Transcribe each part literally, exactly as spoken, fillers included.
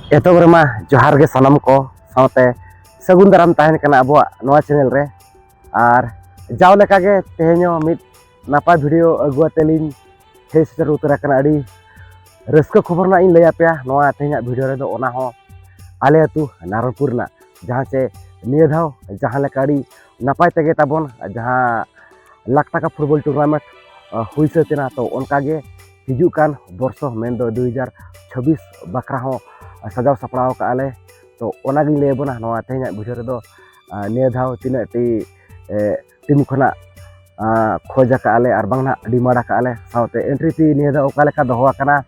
ᱮᱛᱚᱦᱚᱵ ᱨᱮᱢᱟ ᱡᱚᱦᱟᱨ ᱜᱮ ᱥᱟᱱᱟᱢ ᱠᱚ, ᱥᱟᱶᱛᱮ ᱥᱟᱹᱜᱩᱱ ᱫᱟᱨᱟᱢ ᱛᱟᱦᱮᱱ ᱠᱟᱱᱟ ᱟᱵᱚᱣᱟᱜ ᱱᱚᱣᱟ ᱪᱮᱱᱮᱞ ᱨᱮ᱾ ᱟᱨ ᱡᱟᱣ ᱞᱮᱠᱟᱜᱮ ᱛᱮᱦᱮᱧ ᱦᱚᱸ ᱢᱤᱫ ᱱᱟᱯᱟᱭ ᱵᱷᱤᱰᱤᱭᱳ ᱟᱹᱜᱩ ᱟᱛᱮ ᱞᱤᱧ ᱦᱮᱡ ᱥᱮᱴᱮᱨ ᱩᱛᱟᱹᱨ ᱟᱠᱟᱱᱟ᱾ ᱟᱹᱰᱤ ᱨᱟᱹᱥᱠᱟᱹ ᱠᱷᱚᱵᱚᱨ ᱨᱮᱱᱟᱜ ᱤᱧ ᱞᱟᱹᱭ ᱟᱯᱮᱭᱟ ᱱᱚᱣᱟ ᱛᱮᱦᱮᱧᱟᱜ ᱵᱷᱤᱰᱤᱭᱳ ᱨᱮᱫᱚ, ᱚᱱᱟ ᱦᱚᱸ ᱟᱞᱮ ᱟᱹᱛᱩ ᱱᱟᱨᱟᱱᱯᱩᱨ ᱨᱮᱱᱟᱜ, ᱡᱟᱦᱟᱸ ᱪᱮ ᱱᱤᱭᱟᱹ ᱫᱷᱟᱣ ᱡᱟᱦᱟᱸ ᱞᱮᱠᱟ ᱟᱹᱰᱤ ᱱᱟᱯᱟᱭ ᱛᱮᱜᱮ ᱛᱟᱵᱚᱱ ᱡᱟᱦᱟᱸ ᱞᱟᱠᱷ ᱴᱟᱠᱟ ᱯᱷᱩᱴᱵᱚᱞ ᱴᱩᱨᱱᱟᱢᱮᱱᱴ ᱦᱩᱭ ᱥᱟᱹᱛ ᱮᱱᱟ, ᱛᱚ ᱚᱱᱠᱟᱜᱮ ᱦᱤᱡᱩᱜ ᱠᱟᱱ ᱵᱚᱨᱥᱚ ᱢᱮᱱᱫᱚ ᱫᱩ ᱦᱟᱡᱟᱨ ᱪᱷᱟᱵᱵᱤᱥ ᱵᱟᱠᱷᱨᱟ ᱦᱚᱸ ᱥᱟᱡᱟᱣ ᱥᱟᱯᱲᱟᱣ ᱠᱟᱜᱼᱟ ᱞᱮ᱾ ᱛᱚ ᱚᱱᱟᱜᱤᱧ ᱞᱟᱹᱭ ᱟᱵᱚᱱᱟ ᱱᱚᱣᱟ ᱛᱮᱦᱮᱧᱟᱜ ᱵᱷᱤᱰᱤᱭᱳ ᱨᱮᱫᱚ, ᱟᱨ ᱱᱤᱭᱟᱹ ᱫᱷᱟᱣ ᱛᱤᱱᱟᱹᱜ ᱴᱤ ᱴᱤᱢ ᱠᱷᱚᱱᱟᱜ ᱟᱨ ᱠᱷᱚᱡᱽ ᱟᱠᱟᱫᱼᱟ ᱞᱮ ᱟᱨ ᱵᱟᱝ ᱱᱟᱦᱟᱜ ᱰᱤᱢᱟᱱᱰ ᱟᱠᱟᱫᱼᱟ ᱞᱮ, ᱥᱟᱶᱛᱮ ᱮᱱᱴᱨᱤ ᱯᱷᱤ ᱱᱤᱭᱟᱹ ᱫᱷᱟᱣ ᱚᱠᱟ ᱞᱮᱠᱟ ᱫᱚᱦᱚ ᱟᱠᱟᱱᱟ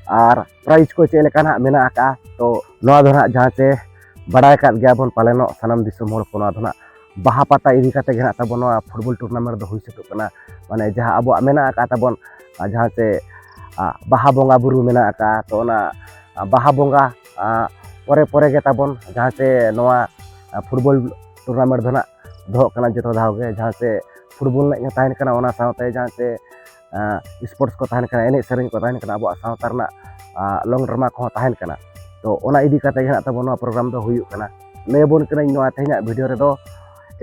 ᱟᱨ ᱯᱨᱟᱭᱤᱡᱽ ᱠᱚ ᱪᱮᱫ ᱞᱮᱠᱟ ᱱᱟᱦᱟᱜ ᱢᱮᱱᱟᱜ ᱟᱠᱟᱫᱼᱟ᱾ ᱛᱚ ᱱᱚᱣᱟ ᱫᱚ ᱱᱟᱦᱟᱜ ᱡᱟᱦᱟᱸ ᱪᱮ ᱵᱟᱲᱟᱭ ᱟᱠᱟᱫ ᱜᱮᱭᱟ ᱵᱚᱱ ᱯᱟᱞᱮᱱᱚᱜ ᱥᱟᱱᱟᱢ ᱫᱤᱥᱚᱢ ᱦᱚᱲ ᱠᱚ, ᱱᱚᱣᱟ ᱫᱚ ᱱᱟᱦᱟᱜ ᱵᱟᱦᱟ ᱯᱟᱛᱟ ᱤᱫᱤ ᱠᱟᱛᱮ ᱜᱮ ᱱᱟᱦᱟᱜ ᱛᱟᱵᱚᱱ ᱱᱚᱣᱟ ᱯᱷᱩᱴᱵᱚᱞ ᱴᱩᱨᱱᱟᱢᱮᱱᱴ ᱫᱚ ᱦᱩᱭ ᱥᱟᱹᱛᱚᱜ ᱠᱟᱱᱟ᱾ ᱢᱟᱱᱮ ᱡᱟᱦᱟᱸ ᱟᱵᱚᱣᱟᱜ ᱢᱮᱱᱟᱜ ᱟᱠᱟᱫ ᱛᱟᱵᱚᱱ, ᱟᱨ ᱡᱟᱦᱟᱸ ᱪᱮ ᱟᱨ ᱵᱟᱦᱟ ᱵᱚᱸᱜᱟ ᱵᱩᱨᱩ ᱢᱮᱱᱟᱜ ᱟᱠᱟᱫᱼᱟ, ᱛᱚ ᱚᱱᱟ ᱟᱨ ᱵᱟᱦᱟ ᱵᱚᱸᱜᱟ ᱟᱨ ᱯᱚᱨᱮ ᱯᱚᱨᱮ ᱜᱮ ᱛᱟᱵᱚᱱ ᱡᱟᱦᱟᱸ ᱪᱮ ᱱᱚᱣᱟ ᱟᱨ ᱯᱷᱩᱴᱵᱚᱞ ᱴᱩᱨᱱᱟᱢᱮᱱᱴ ᱫᱚ ᱱᱟᱦᱟᱜ ᱫᱚᱦᱚᱜ ᱠᱟᱱᱟ ᱡᱚᱛᱚ ᱫᱷᱟᱣ ᱜᱮ, ᱡᱟᱦᱟᱸ ᱪᱮ ᱯᱷᱩᱴᱵᱚᱞ ᱮᱱᱮᱡ ᱦᱚᱸ ᱛᱟᱦᱮᱱ ᱠᱟᱱᱟ, ᱚᱱᱟ ᱥᱟᱶᱛᱮ ᱡᱟᱦᱟᱸ ᱪᱮ ᱥᱯᱳᱨᱴᱥ ᱠᱚ ᱛᱟᱦᱮᱱ ᱠᱟᱱᱟ, ᱮᱱᱮᱡ ᱥᱮᱨᱮᱧ ᱠᱚ ᱛᱟᱦᱮᱱ ᱠᱟᱱᱟ, ᱟᱵᱚᱣᱟᱜ ᱥᱟᱶᱛᱟ ᱨᱮᱱᱟᱜ ᱞᱚᱝ ᱰᱨᱟᱢᱟ ᱠᱚᱦᱚᱸ ᱛᱟᱦᱮᱱ ᱠᱟᱱᱟ᱾ ᱛᱚ ᱚᱱᱟ ᱤᱫᱤ ᱠᱟᱛᱮ ᱜᱮ ᱱᱟᱦᱟᱜ ᱛᱟᱵᱚᱱ ᱱᱚᱣᱟ ᱯᱨᱳᱜᱨᱟᱢ ᱫᱚ ᱦᱩᱭᱩᱜ ᱠᱟᱱᱟ᱾ ᱞᱟᱹᱭ ᱟᱵᱚᱱ ᱠᱟᱹᱱᱟᱹᱧ ᱱᱚᱣᱟ ᱛᱮᱦᱮᱧᱟᱜ ᱵᱷᱤᱰᱤᱭᱳ ᱨᱮᱫᱚ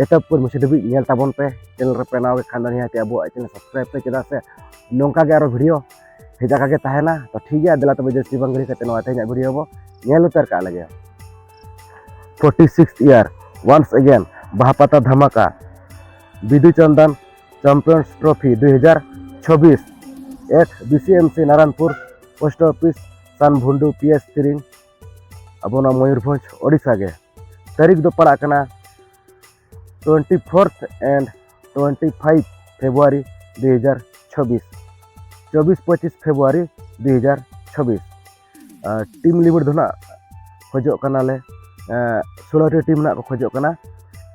ᱮᱛᱚᱦᱚᱵ ᱠᱷᱚᱱ ᱢᱩᱪᱟᱹᱫ ᱫᱷᱟᱹᱵᱤᱡ ᱧᱮᱞ ᱛᱟᱵᱚᱱ ᱯᱮ᱾ ᱪᱮᱱᱮᱞ ᱨᱮᱯᱮ ᱱᱟᱣᱟ ᱜᱮ ᱠᱷᱟᱱ ᱫᱚ ᱱᱤᱦᱟᱹᱛ ᱟᱵᱚᱣᱟᱜ ᱪᱮᱱᱮᱞ ᱥᱟᱵᱥᱠᱨᱟᱭᱤᱵ ᱯᱮ, ᱪᱮᱫᱟᱜ ᱥᱮ ᱱᱚᱝᱠᱟ ᱜᱮ ᱟᱨᱚ ᱵᱷᱤᱰᱤᱭᱳ ᱦᱮᱡ ᱟᱠᱟ ᱜᱮ ᱛᱟᱦᱮᱱᱟ᱾ ᱛᱚ ᱴᱷᱤᱠ ᱜᱮᱭᱟ, ᱫᱮᱞᱟ ᱛᱚᱵᱮ ᱡᱟᱹᱥᱛᱤ ᱵᱟᱝ ᱜᱷᱟᱹᱲᱤ ᱠᱟᱛᱮ ᱱᱚᱣᱟ ᱛᱮᱦᱮᱧᱟᱜ ᱵᱷᱤᱰᱤᱭᱳ ᱵᱚ ᱧᱮᱞ ᱩᱛᱟᱹᱨ ᱠᱟᱜ ᱞᱮᱜᱮ᱾ Forty sixth year, once again, ᱵᱟᱦᱟ ᱯᱟᱛᱟ ᱫᱷᱟᱢᱟᱠᱟ, ᱵᱤᱫᱩ ᱪᱟᱸᱫᱟᱱ Champions Trophy ᱫᱩ ᱦᱟᱡᱟᱨ ᱪᱷᱟᱵᱵᱤᱥ, at B C M C Naranpur, post office ᱥᱟᱱᱵᱷᱩᱱᱰᱩ, P S ᱛᱤᱨᱤᱝ, ᱟᱵᱚ ᱱᱚᱣᱟ ᱢᱚᱭᱩᱨᱵᱷᱚᱸᱡᱽ, ᱳᱰᱤᱥᱟ ᱜᱮ᱾ ᱛᱟᱹᱨᱤᱠᱷ ᱫᱚ ᱯᱟᱲᱟᱜ ᱠᱟᱱᱟ twenty fourth and twenty five February ᱫᱩ ᱦᱟᱡᱟᱨ ᱪᱷᱟᱵᱵᱤᱥ, ᱪᱚᱵᱵᱤᱥ ᱯᱚᱸᱪᱤᱥ February ᱫᱩ ᱦᱟᱡᱟᱨ ᱪᱷᱟᱵᱵᱤᱥ᱾ ᱟᱨ ᱴᱤᱢ ᱞᱤᱢᱤᱴ ᱫᱚ ᱱᱟᱜ ᱠᱷᱚᱡᱚᱜ ᱠᱟᱱᱟᱞᱮ, ᱮᱸ, ᱥᱳᱞᱳ ᱴᱤ ᱴᱤᱢ ᱱᱟᱜ ᱠᱚ ᱠᱷᱚᱡᱚᱜ ᱠᱟᱱᱟ᱾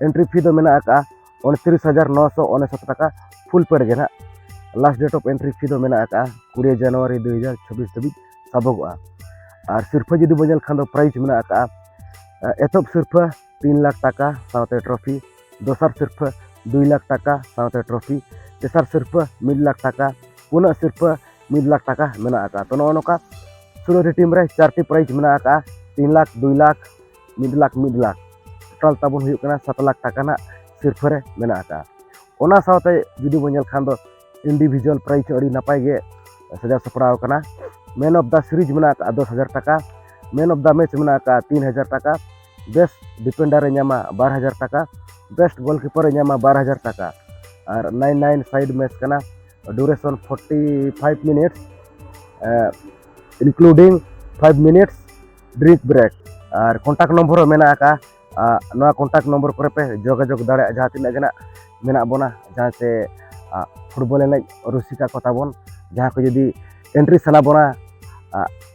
ᱮᱱᱴᱨᱤ ᱯᱷᱤ ᱫᱚ ᱢᱮᱱᱟᱜ ᱟᱠᱟᱫᱼᱟ ᱩᱱᱛᱨᱤᱥ ᱦᱟᱡᱟᱨ ᱱᱚᱥᱚ ᱩᱱᱤᱥᱚᱴᱤ ᱴᱟᱠᱟ, ᱯᱷᱩᱞ ᱯᱮᱰ ᱜᱮ ᱱᱟᱜ᱾ Last date of entry fee ᱫᱚ ᱢᱮᱱᱟᱜ ᱟᱠᱟᱫᱼᱟ ᱠᱩᱲᱤ ᱡᱟᱱᱩᱣᱟᱨᱤ ᱫᱩ ᱦᱟᱡᱟᱨ ᱪᱷᱟᱵᱵᱤᱥ ᱫᱷᱟᱹᱵᱤᱡ ᱥᱟᱵᱚᱜᱚᱜᱼᱟ᱾ ᱟᱨ ᱥᱤᱨᱯᱷᱟᱹ ᱡᱩᱫᱤ ᱵᱚᱱ ᱧᱮᱞ ᱠᱷᱟᱱ ᱫᱚ ᱯᱨᱟᱭᱤᱡᱽ ᱢᱮᱱᱟᱜ ᱟᱠᱟᱫᱼᱟ, ᱮᱸ, ᱮᱛᱚᱦᱚᱵ ᱥᱤᱨᱯᱷᱟᱹ ᱛᱤᱱ ᱞᱟᱠᱷ ᱴᱟᱠᱟ ᱥᱟᱶᱛᱮ ᱴᱨᱚᱯᱷᱤ, ᱫᱚᱥᱟᱨ ᱥᱤᱨᱯᱷᱟᱹ ᱫᱩᱭ ᱞᱟᱠᱷ ᱴᱟᱠᱟ ᱥᱟᱶᱛᱮ ᱴᱨᱚᱯᱷᱤ, ᱛᱮᱥᱟᱨ ᱥᱤᱨᱯᱷᱟᱹ ᱢᱤᱫ ᱞᱟᱠᱷ ᱴᱟᱠᱟ, ᱯᱩᱱᱟᱜ ᱥᱤᱨᱯᱷᱟᱹ ᱢᱤᱫ ᱞᱟᱠᱷ ᱴᱟᱠᱟ ᱢᱮᱱᱟᱜ ᱟᱠᱟᱫᱼᱟ᱾ ᱛᱚ ᱱᱚᱜᱼᱚ ᱱᱚᱝᱠᱟ ᱥᱳᱞᱳ ᱴᱤ ᱴᱤᱢ ᱨᱮ ᱪᱟᱨᱴᱤ ᱯᱨᱟᱭᱤᱡᱽ ᱢᱮᱱᱟᱜ ᱟᱠᱟᱫᱼᱟ, ᱛᱤᱱ ᱞᱟᱠᱷ, ᱫᱩᱭ ᱞᱟᱠᱷ, ᱢᱤᱫ ᱞᱟᱠᱷ, ᱢᱤᱫ ᱞᱟᱠᱷ᱾ ᱴᱳᱴᱟᱞ ᱛᱟᱵᱚᱱ ᱦᱩᱭᱩᱜ ᱠᱟᱱᱟ ᱥᱟᱛ ᱞᱟᱠᱷ ᱴᱟᱠᱟ ᱨᱮᱱᱟᱜ ᱥᱤᱨᱯᱷᱟᱹ ᱨᱮ ᱢᱮᱱᱟᱜ ᱟᱠᱟᱫᱼᱟ᱾ ᱚᱱᱟ ᱥᱟᱶᱛᱮ ᱡᱩᱫᱤ ᱵᱚᱱ ᱧᱮᱞ ᱠᱷᱟᱱ ᱫᱚ ᱤᱱᱰᱤᱵᱷᱤᱡᱩᱣᱟᱞ ᱯᱨᱟᱭᱤᱡᱽ ᱦᱚᱸ ᱟᱹᱰᱤ ᱱᱟᱯᱟᱭ ᱜᱮ ᱥᱟᱡᱟᱣ ᱥᱟᱯᱲᱟᱣ ᱟᱠᱟᱱᱟ᱾ ᱢᱮᱱ ᱚᱯᱷ ᱫᱟ ᱥᱤᱨᱤᱡᱽ ᱢᱮᱱᱟᱜ ᱟᱠᱟᱫᱼᱟ ᱫᱚᱥ ᱦᱟᱡᱟᱨ ᱴᱟᱠᱟ, ᱢᱮᱱ ᱚᱯᱷ ᱫᱟ ᱢᱮᱪ ᱢᱮᱱᱟᱜ ᱟᱠᱟᱫᱼᱟ ᱛᱤᱱ ᱦᱟᱡᱟᱨ ᱴᱟᱠᱟ, ᱵᱮᱥᱴ ᱰᱤᱯᱮᱱᱰᱟᱨ ᱮ ᱧᱟᱢᱟ ᱵᱟᱨ ᱦᱟᱡᱟᱨ ᱴᱟᱠᱟ, ᱵᱮᱥᱴ ᱜᱳᱞᱠᱤᱯᱟᱨ ᱮ ᱧᱟᱢᱟ ᱵᱟᱨ ᱦᱟᱡᱟᱨ ᱴᱟᱠᱟ᱾ ᱟᱨ ᱱᱟᱭᱤᱱ ᱱᱟᱭᱤᱱ ᱥᱟᱭᱤᱰ ᱢᱮᱪ ᱠᱟᱱᱟ, duration forty five minutes, including five minutes drink break. ᱟᱨ ᱠᱚᱱᱴᱟᱠᱴ ᱱᱚᱢᱵᱚᱨ ᱦᱚᱸ ᱢᱮᱱᱟᱜ ᱟᱠᱟᱫᱼᱟ᱾ ᱟᱨ ᱱᱚᱣᱟ ᱠᱚᱱᱴᱟᱠᱴ ᱱᱚᱢᱵᱚᱨ ᱠᱚᱨᱮ ᱯᱮ ᱡᱳᱜᱟᱡᱳᱜᱽ ᱫᱟᱲᱮᱭᱟᱜᱼᱟ, ᱡᱟᱦᱟᱸ ᱛᱤᱱᱟᱹᱜ ᱜᱮ ᱱᱟᱜ ᱢᱮᱱᱟᱜ ᱵᱚᱱᱟ, ᱡᱟᱦᱟᱸ ᱪᱮ ᱯᱷᱩᱴᱵᱚᱞ ᱮᱱᱮᱡ ᱨᱩᱥᱤᱠᱟ ᱠᱚ ᱛᱟᱵᱚᱱ, ᱡᱟᱦᱟᱸ ᱠᱚ ᱡᱩᱫᱤ ᱮᱱᱴᱨᱤ ᱥᱟᱱᱟ ᱵᱚᱱᱟ,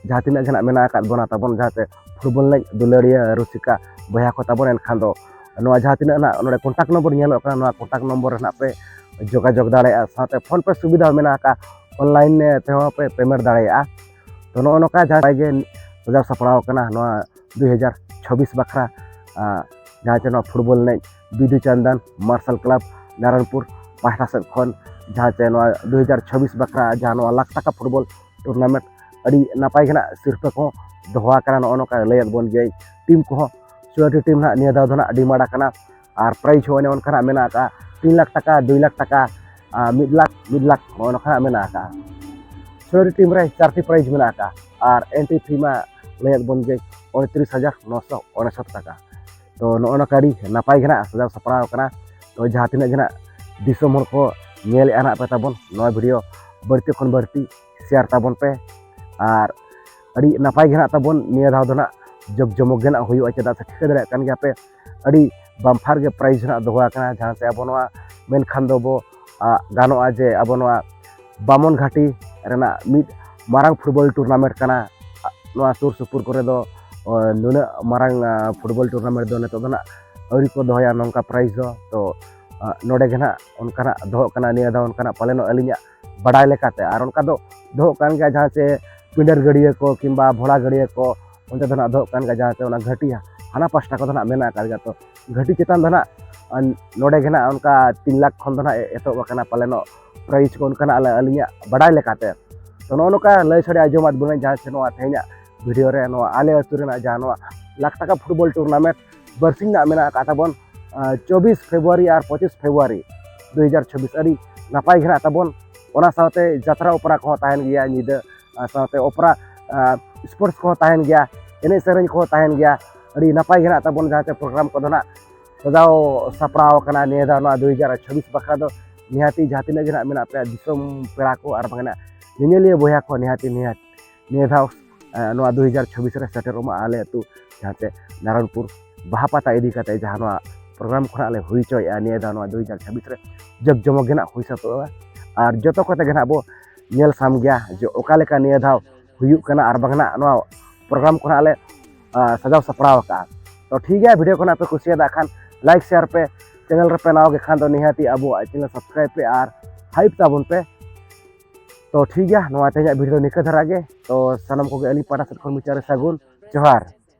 ᱡᱟᱦᱟᱸ ᱛᱤᱱᱟᱹᱜ ᱜᱮ ᱱᱟᱜ ᱢᱮᱱᱟᱜ ᱟᱠᱟᱫ ᱵᱚᱱᱟ ᱛᱟᱵᱚᱱ, ᱡᱟᱦᱟᱸ ᱪᱮ ᱯᱷᱩᱴᱵᱚᱞ ᱮᱱᱮᱡ ᱫᱩᱞᱟᱹᱲᱤᱭᱟᱹ ᱨᱩᱥᱤᱠᱟ ᱵᱚᱭᱦᱟ ᱠᱚ ᱛᱟᱵᱚᱱ, ᱮᱱᱠᱷᱟᱱ ᱫᱚ ᱱᱚᱣᱟ ᱡᱟᱦᱟᱸ ᱛᱤᱱᱟᱹᱜ ᱱᱟᱜ ᱱᱚᱰᱮ ᱠᱚᱱᱴᱟᱠᱴ ᱱᱚᱢᱵᱚᱨ ᱧᱮᱞᱚᱜ ᱠᱟᱱᱟ, ᱱᱚᱣᱟ ᱠᱚᱱᱴᱟᱠᱴ ᱱᱚᱢᱵᱚᱨ ᱨᱮ ᱱᱟᱜ ᱯᱮ ᱡᱳᱜᱟᱡᱳᱜᱽ ᱫᱟᱲᱮᱭᱟᱜᱼᱟ᱾ ᱥᱟᱶᱛᱮ ᱯᱷᱳᱱ ᱯᱮ ᱥᱩᱵᱤᱫᱷᱟ ᱦᱚᱸ ᱢᱮᱱᱟᱜ ᱟᱠᱟᱫᱼᱟ, ᱚᱱᱞᱟᱭᱤᱱ ᱛᱮᱦᱚᱸ ᱯᱮ ᱯᱮᱢᱮᱱᱴ ᱫᱟᱲᱮᱭᱟᱜᱼᱟ᱾ ᱛᱚ, ᱱᱚᱜᱼᱚ ᱱᱚᱝᱠᱟ ᱡᱟᱦᱟᱸ ᱱᱟᱯᱟᱭ ᱜᱮ ᱥᱟᱡᱟᱣ ᱥᱟᱯᱲᱟᱣ ᱟᱠᱟᱱᱟ ᱱᱚᱣᱟ ᱫᱩᱭ ᱦᱟᱡᱟᱨ ᱪᱷᱟᱵᱵᱤᱥ ᱵᱟᱠᱷᱨᱟ, ᱟᱨ ᱡᱟᱦᱟᱸ ᱪᱮ ᱱᱚᱣᱟ ᱯᱷᱩᱴᱵᱚᱞ ᱮᱱᱮᱡ ᱵᱤᱫᱩ ᱪᱟᱸᱫᱟᱱ ᱢᱟᱨᱥᱟᱞ ᱠᱞᱟᱵᱽ ᱱᱟᱨᱟᱭᱚᱱᱯᱩᱨ ᱯᱟᱦᱴᱟ ᱥᱮᱫ ᱠᱷᱚᱱ, ᱡᱟᱦᱟᱸ ᱪᱮ ᱱᱚᱣᱟ ᱫᱩᱭ ᱦᱟᱡᱟᱨ ᱪᱷᱟᱵᱵᱤᱥ ᱵᱟᱠᱷᱨᱟ ᱡᱟᱦᱟᱸ ᱱᱚᱣᱟ ᱞᱟᱠᱷ ᱴᱟᱠᱟ ᱯᱷᱩᱴᱵᱚᱞ ᱴᱩᱨᱱᱟᱢᱮᱱᱴ ᱟᱹᱰᱤ ᱱᱟᱯᱟᱭ ᱜᱮ ᱱᱟᱜ ᱥᱤᱨᱯᱟᱹ ᱠᱚ ᱫᱚᱦᱚ ᱟᱠᱟᱱᱟ᱾ ᱱᱚᱜᱼᱚ ᱱᱚᱝᱠᱟ ᱞᱟᱹᱭᱟᱫ ᱵᱚᱱ ᱜᱮᱭᱟᱭ, ᱴᱤᱢ ᱠᱚᱦᱚᱸ ᱥᱳᱞᱳᱴᱤ ᱴᱤᱢ ᱱᱟᱜ ᱱᱤᱭᱟᱹ ᱫᱷᱟᱣ ᱫᱚ ᱱᱟᱜ ᱰᱤᱢᱟᱱᱰ ᱟᱠᱟᱱᱟ᱾ ᱟᱨ ᱯᱨᱟᱭᱤᱡᱽ ᱦᱚᱸ ᱚᱱᱮ ᱚᱱᱠᱟᱱᱟᱜ ᱢᱮᱱᱟᱜ ᱟᱠᱟᱫᱼᱟ, ᱛᱤᱱ ᱞᱟᱠᱷ ᱴᱟᱠᱟ, ᱫᱩᱭ ᱞᱟᱠᱷ ᱴᱟᱠᱟ, ᱟᱨ ᱢᱤᱫ ᱞᱟᱠᱷ, ᱢᱤᱫ ᱞᱟᱠᱷ, ᱱᱚᱜᱼᱚ ᱱᱚᱝᱠᱟᱱᱟᱜ ᱢᱮᱱᱟᱜ ᱟᱠᱟᱫᱼᱟ᱾ ᱥᱳᱞᱳᱴᱤ ᱴᱤᱢ ᱨᱮ ᱪᱟᱨᱴᱤ ᱯᱨᱟᱭᱤᱡᱽ ᱢᱮᱱᱟᱜ ᱟᱠᱟᱫᱼᱟ᱾ ᱟᱨ ᱮᱱᱴᱨᱤ ᱯᱷᱤ ᱢᱟ ᱞᱟᱹᱭᱟᱫ ᱵᱚᱱ ᱜᱮ ᱩᱱᱛᱨᱤᱥ ᱦᱟᱡᱟᱨ ᱱᱚᱥᱚ ᱩᱱᱤᱥᱚᱴ ᱴᱟᱠᱟ᱾ ᱛᱚ, ᱱᱚᱜᱼᱚ ᱱᱚᱝᱠᱟ ᱟᱹᱰᱤ ᱱᱟᱯᱟᱭ ᱜᱮ ᱱᱟᱜ ᱥᱟᱡᱟᱣ ᱥᱟᱯᱲᱟᱣ ᱟᱠᱟᱱᱟ᱾ ᱛᱚ, ᱡᱟᱦᱟᱸ ᱛᱤᱱᱟᱹᱜ ᱜᱮ ᱱᱟᱜ ᱫᱤᱥᱚᱢ ᱦᱚᱲ ᱠᱚ ᱧᱮᱞᱮᱫᱼᱟ ᱱᱟᱜ ᱯᱮ ᱛᱟᱵᱚᱱ ᱱᱚᱣᱟ ᱵᱷᱤᱰᱤᱭᱳ, ᱵᱟᱹᱲᱛᱤ ᱠᱷᱚᱱ ᱵᱟᱹᱲᱛᱤ ᱥᱮᱭᱟᱨ ᱛᱟᱵᱚᱱ ᱯᱮ᱾ ᱟᱨ ᱟᱹᱰᱤ ᱱᱟᱯᱟᱭ ᱜᱮ ᱱᱟᱜ ᱛᱟᱵᱚᱱ ᱱᱤᱭᱟᱹ ᱫᱷᱟᱣ ᱫᱚ ᱱᱟᱜ ᱡᱚᱠ ᱡᱚᱢᱚᱠ ᱜᱮ ᱱᱟᱜ ᱦᱩᱭᱩᱜᱼᱟ᱾ ᱪᱮᱫᱟᱜ ᱥᱮ ᱴᱷᱤᱠᱟᱹ ᱫᱟᱲᱮᱭᱟᱜ ᱠᱟᱱ ᱜᱮᱭᱟ ᱯᱮ, ᱟᱹᱰᱤ ᱵᱟᱢᱯᱷᱟᱨ ᱜᱮ ᱯᱨᱟᱭᱤᱡᱽ ᱱᱟᱜ ᱫᱚᱦᱚ ᱟᱠᱟᱱᱟ᱾ ᱡᱟᱦᱟᱸ ᱪᱮ ᱟᱵᱚ ᱱᱚᱣᱟ ᱢᱮᱱᱠᱷᱟᱱ ᱫᱚᱵᱚ, ᱟ, ᱜᱟᱱᱚᱜᱼᱟ ᱡᱮ ᱟᱵᱚ ᱱᱚᱣᱟ ᱵᱟᱢᱚᱱ ᱜᱷᱟᱴᱤ ᱨᱮᱱᱟᱜ ᱢᱤᱫ ᱢᱟᱨᱟᱝ ᱯᱷᱩᱴᱵᱚᱞ ᱴᱩᱨᱱᱟᱢᱮᱱᱴ ᱠᱟᱱᱟ᱾ ᱟ, ᱱᱚᱣᱟ ᱥᱩᱨ ᱥᱩᱯᱩᱨ ᱠᱚᱨᱮ ᱫᱚ, ᱚ, ᱱᱩᱱᱟᱹᱜ ᱢᱟᱨᱟᱝ, ᱟ, ᱯᱷᱩᱴᱵᱚᱞ ᱴᱩᱨᱱᱟᱢᱮᱱᱴ ᱫᱚ ᱱᱤᱛᱚᱜ ᱫᱚ ᱱᱟᱜ ᱟᱹᱣᱨᱤ ᱠᱚ ᱫᱚᱦᱚᱭᱟ ᱱᱚᱝᱠᱟ ᱯᱨᱟᱭᱤᱡᱽ ᱫᱚ᱾ ᱛᱚ, ᱟ, ᱱᱚᱰᱮ ᱜᱮ ᱱᱟᱜ ᱚᱱᱠᱟᱱᱟᱜ ᱫᱚᱦᱚᱜ ᱠᱟᱱᱟ, ᱱᱤᱭᱟᱹ ᱫᱷᱟᱣ ᱚᱱᱠᱟᱱᱟᱜ ᱯᱟᱞᱮᱱᱚᱜ ᱟᱹᱞᱤᱧᱟᱜ ᱵᱟᱰᱟᱭ ᱞᱮᱠᱟᱛᱮ᱾ ᱟᱨ ᱚᱱᱠᱟ ᱫᱚ ᱫᱚᱦᱚᱜ ᱠᱟᱱ ᱜᱮᱭᱟ, ᱡᱟᱦᱟᱸ ᱪᱮ ᱯᱤᱸᱰᱟᱹᱨ ᱜᱟᱹᱰᱭᱟᱹ ᱠᱚ ᱠᱤᱝᱵᱟ ᱵᱷᱚᱲᱟ ᱜᱟᱹᱰᱭᱟᱹ ᱠᱚ, ᱚᱱᱛᱮ ᱫᱚ ᱱᱟᱜ ᱫᱚᱦᱚᱜ ᱠᱟᱱ ᱜᱮᱭᱟ, ᱡᱟᱦᱟᱸ ᱪᱮ ᱚᱱᱟ ᱜᱷᱟᱹᱴᱤ ᱦᱟᱱᱟ ᱯᱟᱥᱴᱟ ᱠᱚᱫᱚ ᱱᱟᱜ ᱢᱮᱱᱟᱜ ᱟᱠᱟᱫ ᱜᱮᱭᱟ᱾ ᱛᱚ, ᱜᱷᱟᱹᱴᱤ ᱪᱮᱛᱟᱱ ᱫᱚ ᱱᱟᱜ, ᱟᱨ ᱱᱚᱰᱮ ᱜᱮ ᱱᱟᱜ ᱚᱱᱠᱟ ᱛᱤᱱ ᱞᱟᱠᱷ ᱠᱷᱚᱱ ᱫᱚ ᱱᱟᱜ ᱮᱛᱚᱦᱚᱵ ᱟᱠᱟᱱᱟ ᱯᱟᱞᱮᱱᱚᱜ ᱯᱨᱟᱭᱤᱡᱽ ᱠᱚ, ᱚᱱᱠᱟᱱᱟᱜ ᱟᱞᱮ, ᱟᱹᱞᱤᱧᱟᱜ ᱵᱟᱰᱟᱭ ᱞᱮᱠᱟᱛᱮ᱾ ᱛᱚ ᱱᱚᱜᱼᱚ ᱱᱚᱝᱠᱟ ᱞᱟᱹᱭ ᱥᱟᱰᱮ ᱟᱸᱡᱚᱢᱟᱫ ᱵᱚᱱᱟᱹᱧ ᱡᱟᱦᱟᱸ ᱪᱮ ᱱᱚᱣᱟ ᱛᱮᱦᱮᱧᱟᱜ ᱵᱷᱤᱰᱤᱭᱳ ᱨᱮ ᱱᱚᱣᱟ ᱟᱞᱮ ᱟᱹᱛᱩ ᱨᱮᱱᱟᱜ ᱡᱟᱦᱟᱸ ᱱᱚᱣᱟ ᱞᱟᱠᱷ ᱴᱟᱠᱟ ᱯᱷᱩᱴᱵᱚᱞ ᱴᱩᱨᱱᱟᱢᱮᱱᱴ ᱵᱟᱨᱥᱤᱧ ᱨᱮᱱᱟᱜ ᱢᱮᱱᱟᱜ ᱟᱠᱟᱫ ᱛᱟᱵᱚᱱ ᱪᱚᱵᱵᱤᱥ ᱯᱷᱮᱵᱽᱨᱩᱣᱟᱨᱤ ᱟᱨ ᱯᱚᱸᱪᱤᱥ ᱯᱷᱮᱵᱽᱨᱩᱣᱟᱨᱤ ᱫᱩ ᱦᱟᱡᱟᱨ ᱪᱷᱚᱵᱵᱤᱥ ᱟᱹᱰᱤ ᱱᱟᱯᱟᱭ ᱜᱮ ᱦᱮᱱᱟᱜ ᱛᱟᱵᱚᱱ᱾ ᱚᱱᱟ ᱥᱟᱶᱛᱮ ᱡᱟᱛᱨᱟ ᱚᱯᱮᱨᱟ ᱠᱚᱦᱚᱸ ᱛᱟᱦᱮᱱ ᱜᱮᱭᱟ ᱧᱤᱫᱟᱹ, ᱟᱨ ᱥᱟᱶᱛᱮ ᱚᱯᱮᱨᱟ ᱥᱯᱳᱨᱴᱥ ᱠᱚᱦᱚᱸ ᱛᱟᱦᱮᱱ ᱜᱮᱭᱟ, ᱮᱱᱮᱡ ᱥᱮᱨᱮᱧ ᱠᱚᱦᱚᱸ ᱛᱟᱦᱮᱱ ᱜᱮᱭᱟ᱾ ᱟᱹᱰᱤ ᱱᱟᱯᱟᱭ ᱜᱮ ᱦᱮᱱᱟᱜ ᱛᱟᱵᱚᱱ ᱡᱟᱦᱟᱸ ᱪᱮ ᱯᱨᱳᱜᱨᱟᱢ ᱠᱚᱫᱚ ᱱᱟᱜ ᱥᱟᱡᱟᱣ ᱥᱟᱯᱲᱟᱣ ᱟᱠᱟᱱᱟ ᱱᱤᱭᱟᱹ ᱫᱷᱟᱣ ᱱᱚᱣᱟ ᱫᱩ ᱦᱟᱡᱟᱨ ᱪᱷᱚᱵᱵᱤᱥ ᱵᱟᱠᱷᱨᱟ ᱫᱚ᱾ ᱱᱤᱦᱟᱹᱛᱤ ᱡᱟᱦᱟᱸ ᱛᱤᱱᱟᱹᱜ ᱜᱮ ᱱᱟᱜ ᱢᱮᱱᱟᱜ ᱯᱮᱭᱟ ᱫᱤᱥᱚᱢ ᱯᱮᱲᱟ ᱠᱚ ᱟᱨ ᱵᱟᱝ ᱱᱟᱜ ᱧᱮᱧᱮᱞᱤᱭᱟᱹ ᱵᱚᱭᱦᱟ ᱠᱚ ᱱᱤᱦᱟᱹᱛᱤ ᱱᱤᱦᱟᱹᱛ ᱱᱤᱭᱟᱹ ᱫᱷᱟᱣ ᱱᱚᱣᱟ ᱫᱩ ᱦᱟᱡᱟᱨ ᱪᱷᱚᱵᱵᱤᱥ ᱨᱮ ᱥᱮᱴᱮᱨᱚᱜ ᱢᱟ ᱟᱞᱮ ᱟᱹᱛᱩ ᱡᱟᱦᱟᱸ ᱪᱮ ᱱᱟᱨᱟᱭᱚᱱᱯᱩᱨ ᱵᱟᱦᱟ ᱯᱟᱛᱟ ᱤᱫᱤ ᱠᱟᱛᱮ ᱡᱟᱦᱟᱸ ᱱᱚᱣᱟ ᱯᱨᱳᱜᱨᱟᱢ ᱠᱷᱚᱱᱟᱜ ᱞᱮ ᱦᱩᱭ ᱦᱚᱪᱚᱭᱮᱫᱼᱟ ᱱᱤᱭᱟᱹ ᱫᱷᱟᱣ ᱱᱚᱣᱟ ᱫᱩ ᱦᱟᱡᱟᱨ ᱪᱷᱚᱵᱵᱤᱥ ᱨᱮ ᱡᱟᱠ ᱡᱚᱢᱚᱠ ᱜᱮ ᱱᱟᱜ ᱦᱩᱭ ᱥᱟᱹᱛᱚᱜᱼᱟ᱾ ᱟᱨ ᱡᱚᱛᱚ ᱠᱚᱛᱮ ᱜᱮ ᱱᱟᱜ ᱵᱚ ᱧᱮᱞ ᱥᱟᱢ ᱜᱮᱭᱟ ᱡᱮ ᱚᱠᱟ ᱞᱮᱠᱟ ᱱᱤᱭᱟᱹ ᱫᱷᱟᱣ ᱦᱩᱭᱩᱜ ᱠᱟᱱᱟ ᱟᱨ ᱵᱟᱝ ᱱᱟᱜ ᱱᱚᱣᱟ ᱯᱨᱳᱜᱨᱟᱢ ᱠᱷᱚᱱᱟᱜ ᱞᱮ ᱥᱟᱡᱟᱣ ᱥᱟᱯᱲᱟᱣ ᱟᱠᱟᱫᱼᱟ᱾ ᱛᱚ ᱴᱷᱤᱠ ᱜᱮᱭᱟ, ᱵᱷᱤᱰᱤᱭᱳ ᱠᱷᱚᱱᱟᱜ ᱯᱮ ᱠᱩᱥᱤᱭᱟᱫᱟ ᱠᱷᱟᱱ ᱞᱟᱭᱤᱠ ᱥᱮᱭᱟᱨ ᱯᱮ, ᱪᱮᱱᱮᱞ ᱨᱮᱯᱮ ᱱᱟᱣᱟ ᱜᱮ ᱠᱷᱟᱱ ᱫᱚ ᱱᱤᱦᱟᱹᱛᱤ ᱟᱵᱚᱣᱟᱜ ᱪᱮᱱᱮᱞ ᱥᱟᱵᱥᱠᱨᱟᱭᱤᱵ ᱯᱮ ᱟᱨ ᱦᱟᱭᱤᱯ ᱛᱟᱵᱚᱱ ᱯᱮ᱾ ᱛᱚ ᱴᱷᱤᱠ ᱜᱮᱭᱟ, ᱱᱚᱣᱟ ᱛᱮᱦᱮᱧᱟᱜ ᱵᱷᱤᱰᱤᱭᱳ ᱫᱚ ᱱᱤᱠᱟᱹ ᱫᱷᱟᱨᱟ ᱜᱮ᱾ ᱛᱚ ᱥᱟᱱᱟᱢ ᱠᱚᱜᱮ ᱟᱹᱞᱤᱧ ᱯᱟᱦᱴᱟ ᱥᱮᱫ ᱠᱷᱚᱱ ᱢᱩᱪᱟᱹᱫ ᱨᱮ ᱥᱟᱹᱜᱩᱱ ᱡᱚᱦᱟᱨ᱾